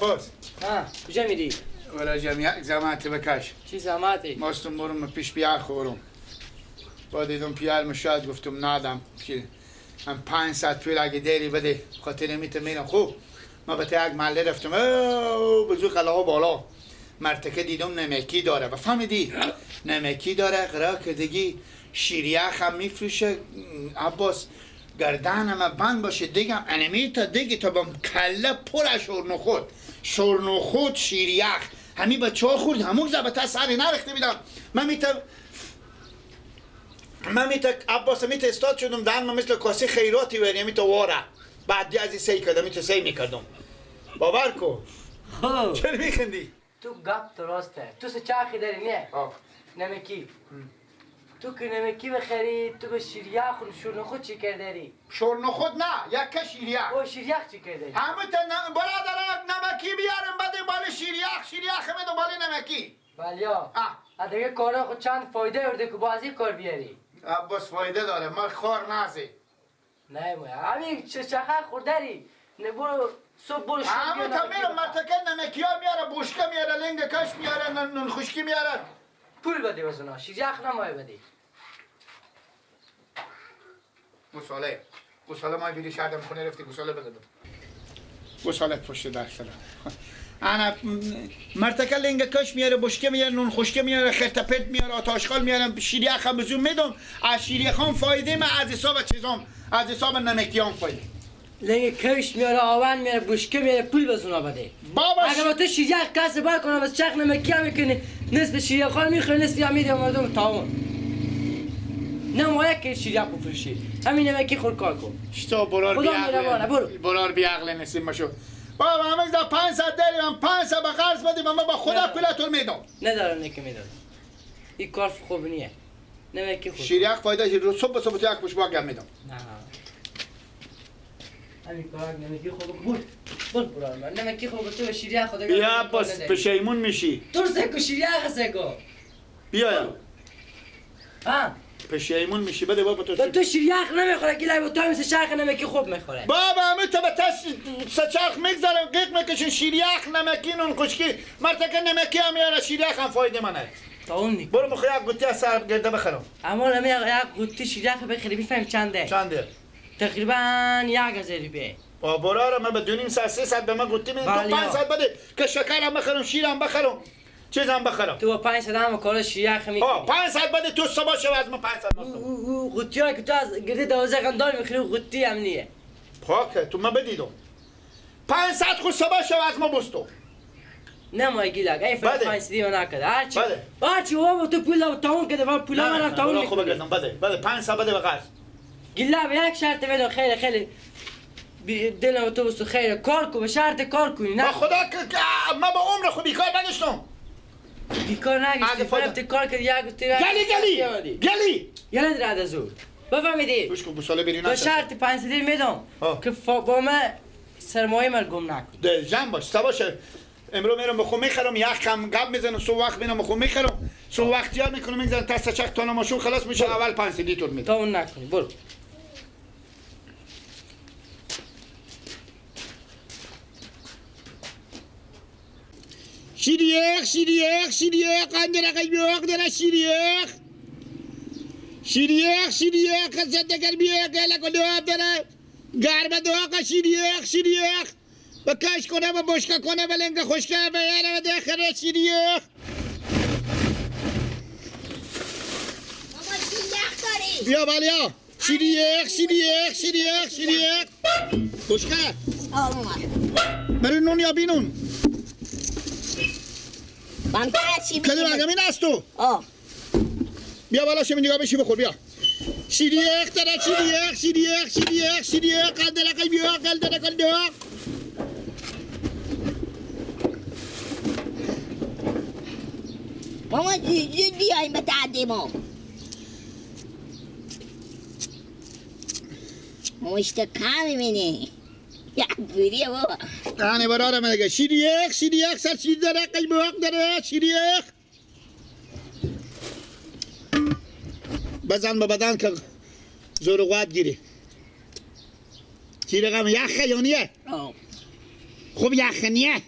عباس. ها کجا میری؟ ولا جمعی زحمت بکش. چی زحمتی؟ ماستم برم پیش بیار خورم. با دیدم پیار مشاد گفتم ندم که هم 500 پول اگه داری بده خاطر نمیت میرم. خوب ما به یک محله رفتم او بزرگ قلعه بالا مرتکه دیدم نمکی داره و فهمیدی نمکی داره قرار که دیگه شیریخ هم میفروشه. عباس گردنم بند باشه دیگه انمی تا دیگه تا با کله پر شورنخود شورنخود شیریخ همی بچه ها خورد همون زبطه سری نرخته بیدم. من میتا عباس میتا استاد شدم دهن من مثل کاسه خیراتی وری میتا واره بعد از این سی کردم میتا سی میکردم باور کن. خب چرا میخندی؟ تو گپ تو راسته تو سه چرخی داری نه؟ نمکی تو که نمکی بخری تو به شیریخ و شورنخود چی کردی؟ شورنخود نه یک شیریخ. او شیریخ چی کردی؟ همه تا برادر نمکی بیارم بده بال شیریخ شیریخ میدم بال نمکی. بلیا دیگه کارا خود چند فایده ورده که بازی کار بیاری. عباس فایده داره ما خار نزی. نه ما همین چخه خوردری نه برو صبح برو همه تا میرم مرتکه نمکی ها میاره بوشکه میاره لنگ کش میاره نون خشکی میاره. پول بده واسه شیریخ نمای بده. گوساله گوساله مای بیری شهرم خونه رفتی گوساله بدادم گوساله پشت در سلام. انا مرتکه لنگ کش میاره بشکه میاره نون خشکه میاره خرتپت میاره آتاشخال میاره شیریخ هم بزون میدم. از شیریخ هم فایده من از حساب چیزام از حساب نمکی هم فایده. لنگ کش میاره آون میاره بشکه میاره پول بزونا بده. بابا اگه با تو شیریخ کس بار کنم بس چخ نمکی هم میکنی نصف شیریخ ها میخوری نصف هم میده مردم تاون. نه ما یک شیریخ بفروشی همین نمکی خور کار کن. شتا برار بی عقل برار بی عقل نسیم مشو. بابا همه دا 500 داریم 500 به قرض بدیم من با خدا پولتون میدم. ندارم نکه میدم. این کار خوب نیه. نمکی خوب. شیریخ فایده رو صبح صبح یک پوش باگ میدم. نه همین کار نمکی خوب بود. برو برو من نمکی خوب تو شیریخ خدا. بیا پس پشیمون میشی. تو سکو شیریخ سکو. بیا. ها پشیمون میشی بده بابا تو تو شیریخ نمیخوره گیلای با تو مثل چرخ نمکی خوب میخوره. بابا همه تا به تش چرخ میگذارم قیق میکشن شیریخ نمکی نون خشکی مرتکه نمکی هم میاره شیریخ هم فایده منه. تا اون نیک برو بخواه یک قوطی از سر گرده بخرم. اما همی یک قوطی شیریخ بخری میفهمی چنده؟ چنده؟ تقریبا 1000 روپیه. برو من به 2.5 300 به من قوطی میدی تو 500 بده که شکرم بخرم شیرم بخرم چیزم بخرم. تو با 500 هم کار شیریخ میکنی. 500 بده تو صبح شو از من 500 ماستم. او قوطی ها که تو از گرده 12 قندال میخری قوطی هم نیه. پاکه تو من بدیدم. 500 خود صبح شو از ما بستو. نه ما گیلک ای فقط 500 دیو نکرد. هرچی هرچی بابا تو پول دادم تموم کرده من پول منم تموم میکنه. خوب گردم بده بده 500 بده به قرض. گیلا به یک شرط بده خیلی خیلی دلم تو بستو خیر کار کن به شرط کار کنی. نه با خدا من با عمر خود بیکار نداشتم. بیکار نگشتی رفتی کار کردی یک گفتی گلی گلی گلی یعنی رد از او بفهمیدی؟ گوش کن گوساله بری به شرط 500 میدم که با من سرمایه من گم نکن. دل جمع باش تا باشه امرو میرم بخو میخرم یخ هم گپ میزنم صبح وقت میرم بخو میخرم صبح وقت یاد میکنم میزنم تا چک تا ماشون خلاص میشه اول 500 لیتر میدم. تا اون نکنی برو. شیریخ شیریخ شیریخ قندره قیبیخ داره شیریخ شیریخ شیریخ خزت گرمیخ گله کلوب داره گرم دوقه شیریخ شیریخ بکش کنه و بشکه کنه و لنگ خشکه و یاره و دخره شیریخ. بابا شیریخ داری؟ بیا بالیا شیریخ شیریخ شیریخ شیریخ بشکه برای نون یا بینون؟ کدوم رقمی است تو؟ بیا بالا شمی نگاه بشی بخور بیا. شیریخ داره شیریخ شیریخ شیریخ شیریخ قندره قیبیخ قندره قندره. بابا زود بیاییم به تعدیمو. مشت کم میبینی یک بوریه بابا. آنه برارم دیگه شیریخ شیریخ سر شیر داره قیماق داره شیریخ. بزن به بدن که زور قوت گیری. شیریخ هم یخه یا نیه؟ خوب یخه نیه؟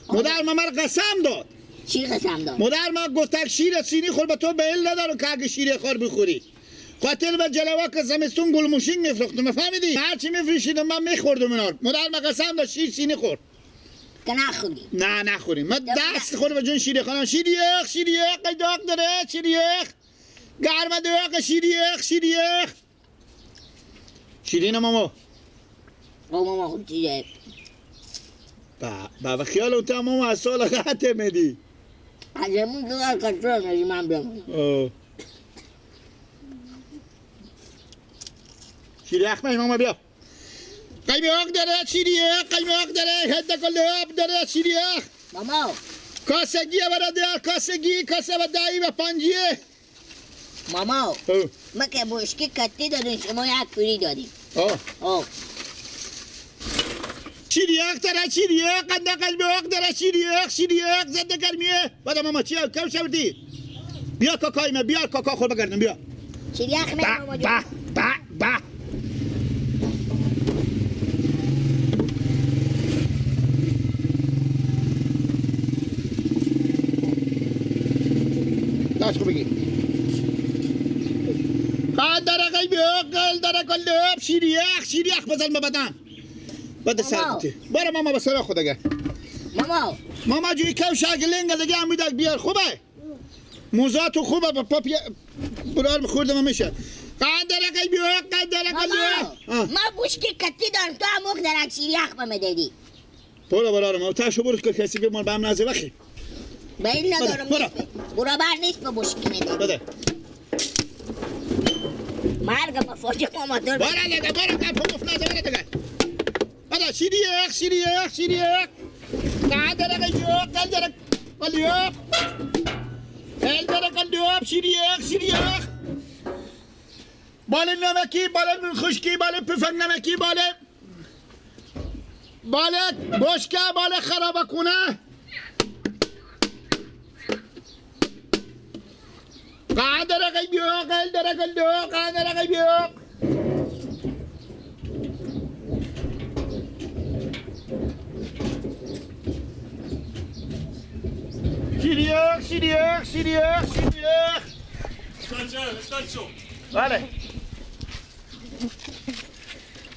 مادر ما مرا قسم داد. چی قسم داد؟ مادر ما گفت شیر سینی خور به تو به ال ندارم که اگه شیر خور بخوری. خاطر به جلوه که زمستون گل موشین میفروختم، فهمیدی؟ هرچی میفروشیدم من میخوردم اینا. مادر ما قسم داد شیر سینی خور. که نخوری؟ نه نخوریم. من دست خور به جون شیر خانم. شیر یخ، شیر یخ، داغ داره، شیر یخ. گرم داغ، شیر یخ، شیر یخ. شیرین ماما. ماما خوب چیه؟ با خیال اون تا ماما از سال قطع میدی. از امون دو کنترل ندی من بیام. شیر یخ ماما بیا. قیماق داره شیر یخ، قیماق داره، حد کل آب داره شیر یخ. ماما کاسگی برادر، کاسگی، کاسه و دایی و پنجیه. ماما ما که بشکی کتی دادیم شما یک پوری دادیم. آه شیر یخ داره شیر یخ، قند قیماق داره شیر یخ، شیر یخ زده گرمیه. بعد ماما چی کم شدی؟ بیا کاکای ما، بیا کاکا خور بگردم بیا. شیر یخ می ماما جون. با با با دست خوب بگیر. قدر قیماق داره کلب شیر یخ، شیر یخ بزن به بدن. بده سر برو ماما به سر خود دیگه. ماما ماما جوی کم شاگلنگ دیگه هم میدک بیار خوبه. موزاتو خوبه با پاپ برار خوردم میشه. قدر قیماق قدر قیماق. ما بوشکی کتی دارم تو هم وقت درک شیر یخ به مدادی. برو برار ما تاشو برو که کسی به مال به هم نازه وخی. به این ندارم نیست. برابر نیست به بوشکی مدادی. بده. مرگ مفاجئ ماما دور. برو دیگه برو که پمف نازه برو دیگه. بده شیر یخ، شیر یخ، شیر یخ. قدر قیماق قدر قلیاب. قدر قلیاب شیر یخ، شیر یخ. بال نمکی، بال خشکی، بال پفنگ نمکی، بال بال بشکه، بال خرابه کنه. قدر قیماق قدر قلیاب قدر قیماق. شیر یخ، شیر یخ، شیر یخ، شیر یخ. استاد شو. بله.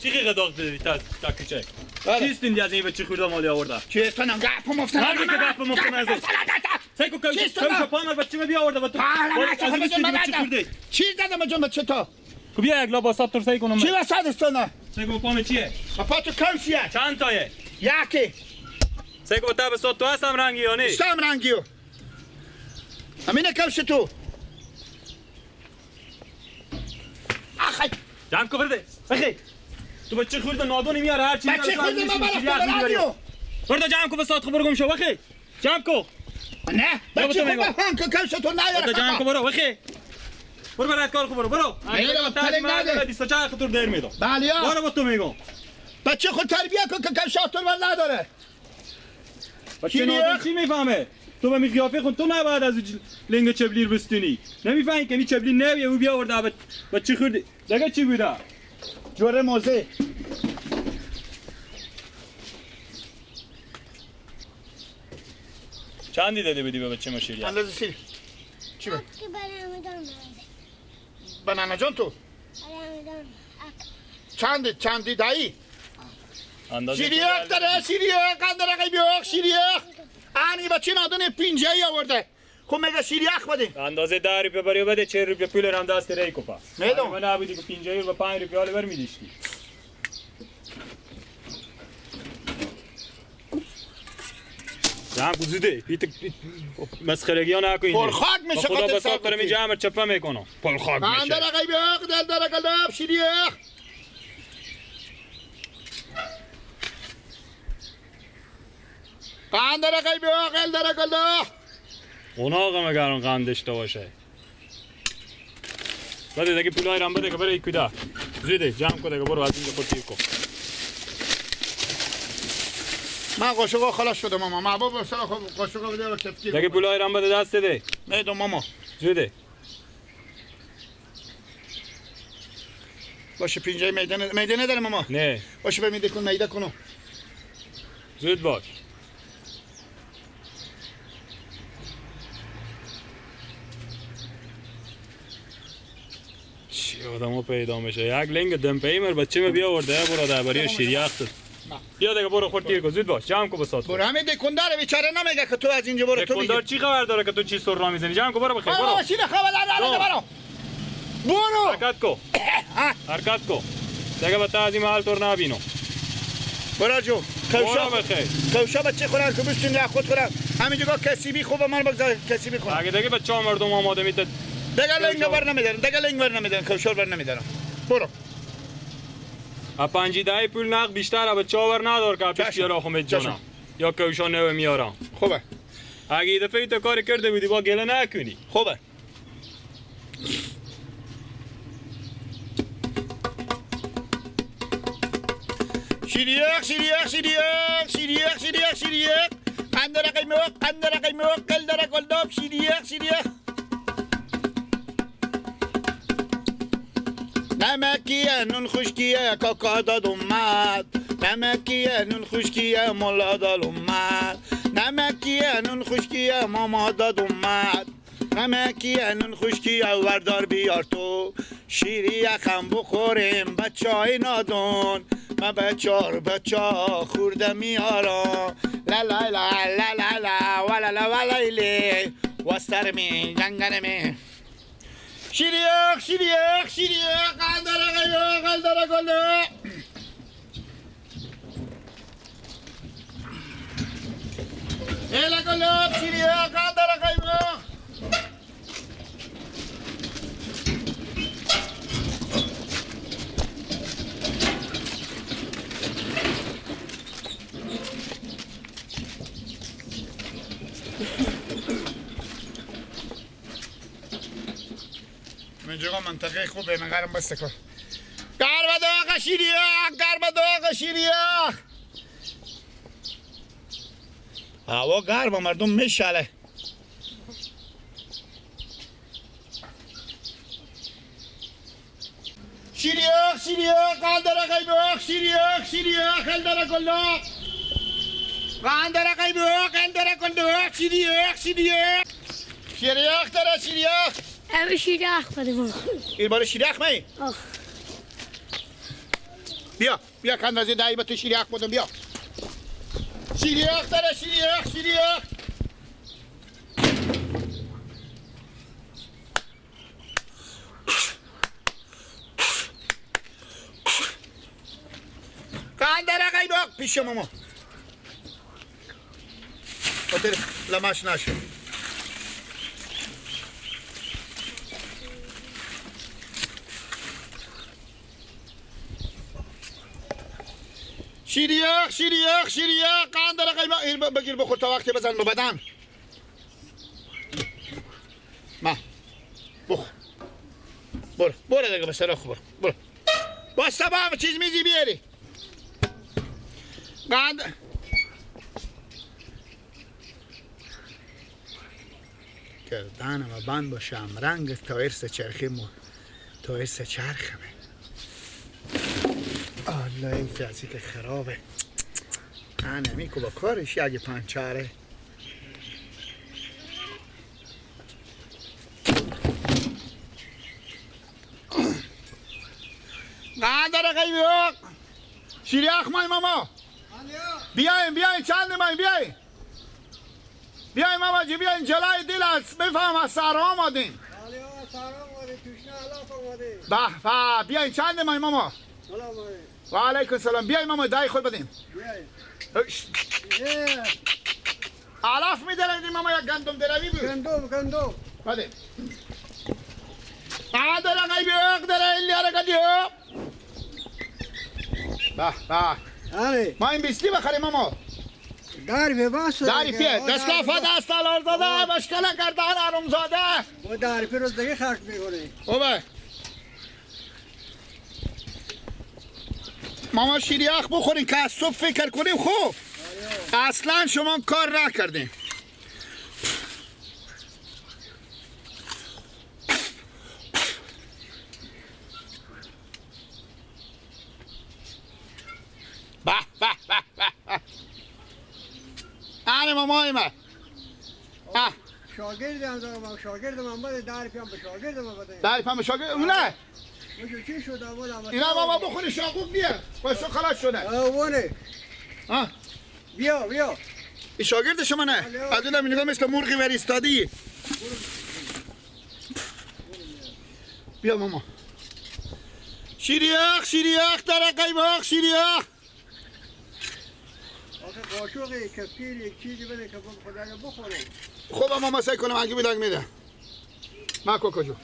چی خیلی داغ داری تا کوچک؟ چیستین دی از این بچه خورده مالی آورده؟ چیستانم گپم افتادم. هر که گپم افتادم از سعی کن که پامر بچه بیا آورده با تو. از این بچه خورده. چی زدم جون بچه تو؟ کو بیا یک لا با تو سعی کنم. چی وسط استونه؟ سعی کن پام چیه؟ پا تو کم چیه؟ چند تایه؟ یکی. سعی کن تا به تو هستم رنگی یا نه؟ سم رنگیو. همینه کفش تو. آخه جمع کن برده. بخی تو بچه خورده نادونی میاره هر چیزی. بچه خورده من برفتم برادیو. برده جمع کن بساط خو برو گم شو. بخی جمع کن. نه بچه خورده هم که کفش تو نیاره. برده جمع کن برو. بخی برو برات کار خو برو برو. پلنگ نده. 24 خطور دیر میدم. بله برو با تو میگم. بچه خود تربیت کن که کفش تو نداره. بچه نادون چی میفهمه؟ تو به می قیافه خون تو نباید از لنگ چبلیر بستونی. نمیفهمی که می چبلی نویه او بیا آورده بچه خورده. دیگه چی بوده؟ جوره موزه. چندی داده بودی به بچه مشیریه؟ اندازه سیری. چی بود؟ بنانا جان تو؟ چندی دایی؟ شیریخ داره شیریخ قندره قیمیخ شیریخ. انی بچه نادون پینجایی آورده. خب میگه شیریخ بده. اندازه 10 روپیه بری بده 40 روپیه پول رام دست ری کوپا. میدونم. من نبودی که 50 و 5 روپیه بر میدیشتی. جمع زوده. پیت مسخرگی ها نکن. پرخاک میشه خدا بساط داره می جمع چپه میکنم. پرخاک میشه. قندره قیمیخ دل داره قلب شیریخ. قندره قیمیخ دل داره قلب. اون آقا مگر اون قند داشته باشه. بده دیگه پولای رام بده که بره کودا. زوده جمع کن دیگه برو از اینجا خود تیر کن. من قاشقا خلاص شده ماما. محبوب سر قاشقا بده و کفکی. دیگه پولای رام بده دست ده. میدم ماما. زوده. باشه پینجه میدان میدان نداره ماما. نه. باشه به میده کن میده کنم. زود باش. چی آدمو پیدا میشه. یک لنگ دمپیمر بچه می بیاورده برو درباره شیریخت. بیا دیگه برو خود تیر کو، زود باش جمع کو بساط. برو همین دکاندار بیچاره نمیگه که تو از اینجا برو. تو دکاندار چی خبر داره که تو چی سر را میزنی؟ جمع کو برو بخیر. برو چی خبر داره؟ برو برو حرکت کو، حرکت کو دیگه. با تا از این محل تور نبینو. برو جو کوشا کوشا بچه خورن که بستون یا خود خورن همینجا کسی خوب من بگذار کسی بخورن. اگه دیگه بچه مردم آماده میته دیگه لنگ بر نمیدارم، دیگه لنگ بر نمیدارم، کوشا بر نمیدارم. برو پنجی دهی پول نقد بیشتر به چاور ندار که پیش بیارا خو جانم یا کوشا نو میارم. خوبه اگه دفعه تو کاری کرده بودی با گله نکنی. خوبه شیریخ شیریخ شیریخ شیریخ شیریخ شیریخ قندره قیموق قندره قیموق قلدره گلداب شیریخ شیریخ نمکیه نون خشکیه کاکا داد اومد نمکیه نون خشکیه ملا داد اومد نمکیه نون خشکیه ماما داد اومد نمکیه نون خشکیه وردار بیار تو شیریخم بخوریم بچه های نادون من بچار بچه خورده میارم لا لا لا لا لا لا ولا لا ولا لی وستر می جنگن می شیریخ شیریخ شیریخ قندره قیو قندره گلو ایلا گلو شیریخ قندره قیو منجا منطقه خوبه من قرم بسته کن. گرم داغ شیریخ گرم داغ شیریخ. هوا گرم مردم میشله. شیریخ شیریخ قندره قیموق شیریخ شیریخ قندره گلو قندره قیموق قندره گلو شیریخ شیریخ شیریخ داره شیریخ. ام شیریخ بده ما. این بار شیریخ می؟ آه. بیا بیا کندازی دایی به تو شیریخ بدم بیا. شیریخ داره شیریخ شیریخ. قندره قیماق پیش ماما. خاطر لمش نشد. شیریخ شیریخ شیریخ قندره قیماق. این بگیر بخور تا وقتی بزن به بدن. ما بخور برو برو دیگه به سراخ برو برو با سبا چیز میزی بیاری قند گردنم بند باشم رنگ تا ارس چرخی مو تا ارس چرخمه. الله این فیضی که خرابه انمی که با کارش اگه پنچره. قندره قیموق شیریخ مای ماما بیاین بیاین چند مای بیاین بیاین ماما جی بیاین جلای دل است بفهم از سهرا آمادیم. به به بیاین چند مای ماما. و علیکم سلام. بیاین ماما دای خود بدیم. علف میداریم ماما یا گندم دروی بود؟ گندم گندم بده. قندره قیموق داره ایلی حرکتیو. به به آره ما این بیستی بخریم ماما. داری به باس داری پی دستگاه دست آلارزاده مشکل گردن آرامزاده و داری پی روز دیگه خرج میکنی. خوبه ماما شیریخ بخورین که از صبح فکر کنیم. خوب اصلا شما کار نکردیم. به به به به آره مامای من شاگرد هم دارم، شاگرد من بده، داری پیم به شاگرد من بده. داری پیم به شاگرد اونه؟ چی شد اول؟ اینا ماما بخوری شاقوق بیا. قاشق خلاص شده. آونه. ها بیا بیا. این شاگرد شما نه؟ از اونم نگاه مثل مرغی وریستادی. بیا ماما. شیریخ شیریخ در قیماق شیریخ. آخه قاشقی که پیری چیزی بده که خدا بخوره. خب ماما سعی کنم اگه بیدنگ میده. ما کوکو جو.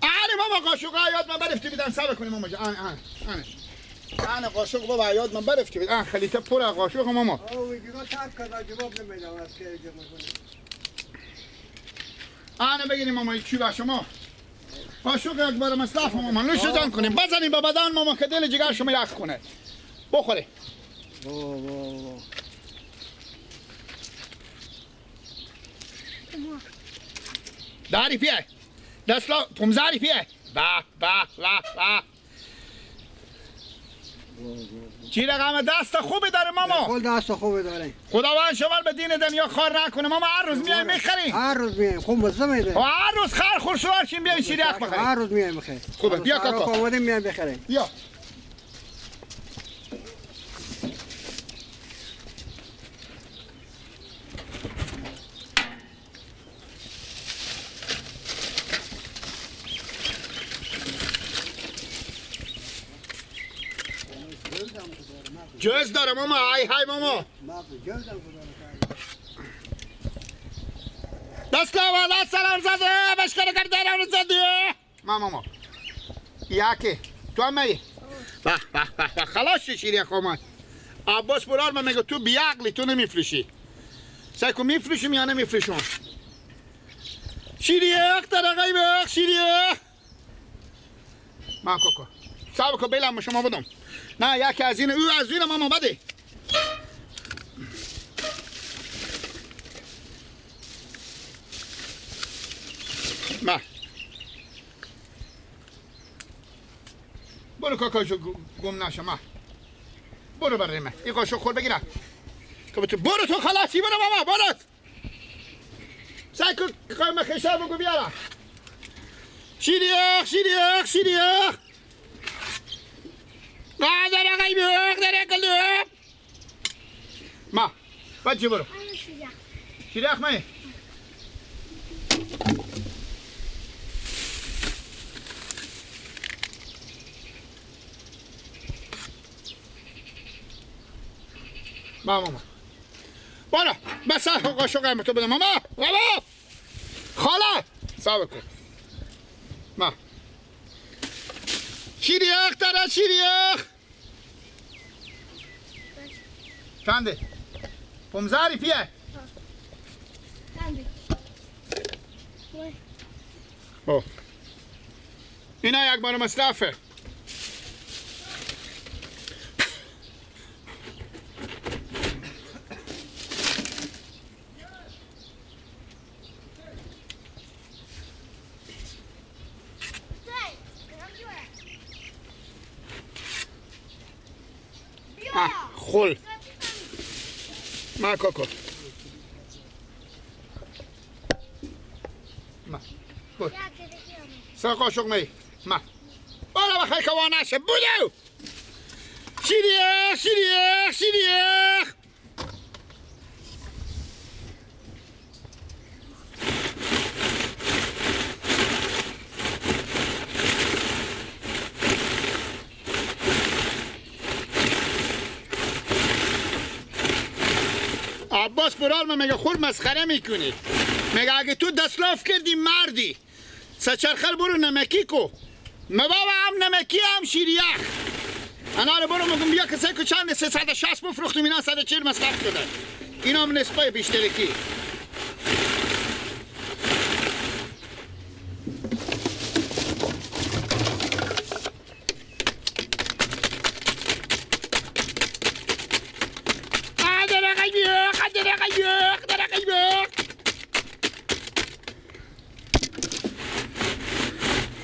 آره ماما قاشق یاد من برفتی بیدن صبر کنیم ماما جان. آن آن آن. آن قاشق بابا یاد من برفتی بیدن. آن خلیطه پر قاشق ماما. او دیگه تاب کردم جواب نمیدم از که جواب کنم. آن بگیریم ماما چی با شما. قاشق یک بار مصرف ماما نوش جان کنیم. بزنیم به بدن ماما که دل جگر شما یخ کنه. بخوره. وا وا وا. داری پیه دستلا پمزاری پیه با با با با چی رقم دست خوبی داره ماما. خود دست خوبی داره. خداوند شما به دین دنیا خار نکنه ماما. هر روز میایم میخریم. هر روز میایم خوب مزه میده. هر روز خر خور سوار شیم بیایم شیریخ بخریم. هر روز میایم بخریم. خوبه بیا کاکا. آمادیم میایم بخریم. بیا. جوز داره ماما. های های ماما. دست لاوالا سلام زده بشکر کرده رو زده. ما ماما یکی تو هم می به به به خلاص شیری خامن. عباس برار من میگه تو بیعقلی تو نمیفروشی. سعی کن میفروشیم یا نمیفروشم. شیریخ داره غیبخ شیریخ. ما کوکو صبر کن بیلم شما بدم. نه یکی از این او از این ماما بده. ما برو کاکاشو گم نشه. ما برو برای من این قاشق خور بگیرم. تو برو تو خلاصی برو ماما برو. سعی کن قایم خشاب بگو بیارم. شیریخ شیریخ شیریخ. قادر غیبخ در قلب. ما بچه برو. شیریخ می. ما ماما برو بس قاشق تو بده ماما. بابا خاله صبر کن. ما شیریخ داره شیریخ. چنده؟ پمزاری پیه؟ چنده؟ اوه اینا یک بار مصرفه. خل ما کاکو ما بود سه قاشق می ما بالا بخیر که وانه شه بودو شیریخ شیریخ شیریخ. عباس برار من میگه خور مسخره میکنی. میگه اگه تو دستلاف کردی مردی سچرخر برو نمکی کو. ما بابا هم نمکی هم شیریخ. انا رو برو میگم بیا کسی که چند 360 بفروختیم اینا 140 مصرف شده. اینا هم نسبه بیشترکی.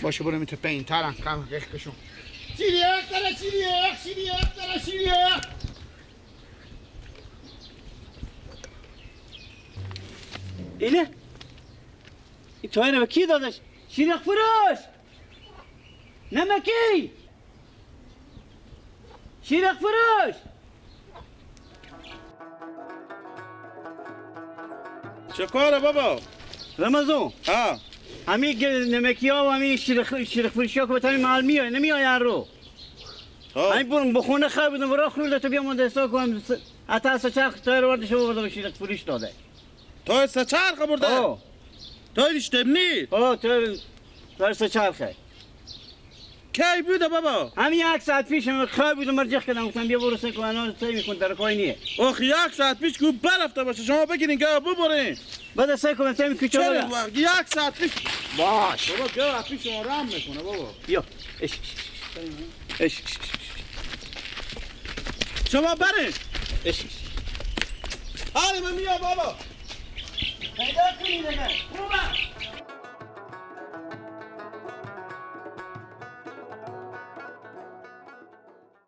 باشه برو میتونه پایین ترم کم کشون. شیریخ داره شیریخ شیریخ داره شیریخ. اینه این تو اینه به کی دادش؟ شیرخ فروش نمکی شیرخ فروش. چه کاره بابا؟ رمضان ها همی نمکی ها و همی شیرخ فروشی ها که به محل میای نمیای رو همین برم بخونه خواهی بودم برای خورده تو بیا مونده حساب کنم حتی از چرخ تایر ورده شما برده به شیرخ فروش داده. تایر سه چرخ برده؟ تایرش تبنی؟ تایر سه چرخه. کی بوده بابا؟ همین یک ساعت پیش خواهی بودم مرجخ کردم گفتم بیا برو سه کن الان سعی میکن در کاری نیه. آخ یک ساعت پیش کو برفته باشه شما بگیرین که ببرین. بعد سعی کنم تیم کوچه چرا یک ساعت پیش باش بابا بیا پیش شما رام میکنه بابا. بیا اش اش شما برین. اش آره من میام بابا. پیدا کنید من خوبه.